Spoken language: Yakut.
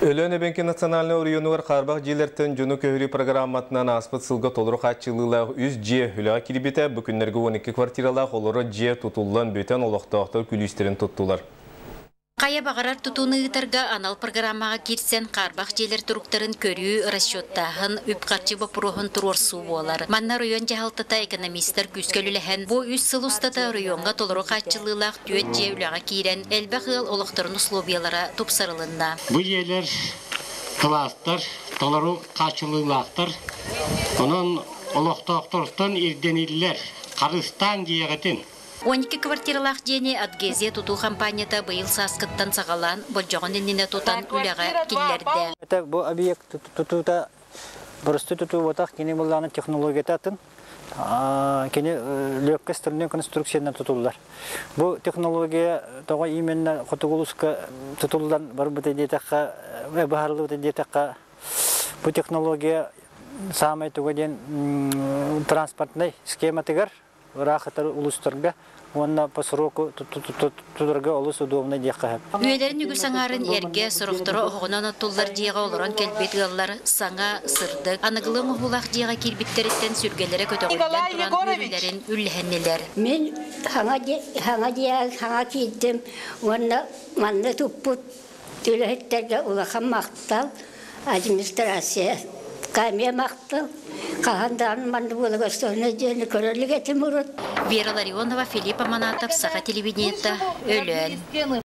Өлөөн эбэҥки национальнай оройуонугар хаарбах дьиэлэртэн дьону көһөрүү программатынан ааспыт сылга толору хааччылыылаах үс дьиэ үлэҕэ киирбитэ. Бу күннэргэ 12 квартиралаах олорор дьиэ тутуллан бүтэн олохтоохтор күлүүстэрин туттулар. Хайа баҕарар тутууну ыытарга анал программаҕа киирсэн хаарбах дьиэлэр туруктарын көрүү, расчеттааһын, үп-харчы боппуруоһун туруорсуу буолар. Манна оройуон дьаһалтата экономистар күүскэ үлэлэһэн, бу үс сыл устата оройуоҥҥа толору хааччыллыылаах түөрт дьиэ үлэҕэ киирэн, элбэх ыал олохторун условиялара тупсарылынна. Бу дьиэлэр кылаастар толору хааччыллыылаахтар. Онон олохтоохтортон ирдэниллэр харыстаан дьиэҕитин. 12 квартиралаах дьиэни Адгезия тутуу хампаанньата быйыл сааскыттан саҕалаан, болдьоҕун иннинэ тутан үлэҕэ киллэрдэ. Это бу объект тутуута боростуой тутуу буотах, кини буллаҕына технологията атын. Кини легкой стальной конструкциянан тутуллар. Бу технология тоҕо именно хотугу улууска тутуллан барбыта диэтэххэ, быһаарыллыбыта диэтэххэ, бу технология саамай туга диэн транспортнай схематыгар ыраах ытар улуустарга уонна по сроку тутарга олус удобно диэххэ сөп. Үйэлэрин үгүс аҥаарын эргэ, сорохторо оһоҕунан оттуллар дьиэҕэ олорон кэлбит ыаллар саҥа, сырдык, аныгылыы оҥоһуулаах дьиэҕэ киирбиттэриттэн сүргэлэрэ көтөҕүллэн туран үөрүүлэрин үллэһиннилэр. Мин саҥа дьиэ саҥа киирдим уонна манна туппут үлэһиттэргэ улахан махтал, администрация эмиэ махтал. Хаһан даҕаны манна буола көстөҕүнэ диэни көрө илик этим урут. Вера Ларионова, Филипп Аманатов, Саха телевидениета, Өлөөн.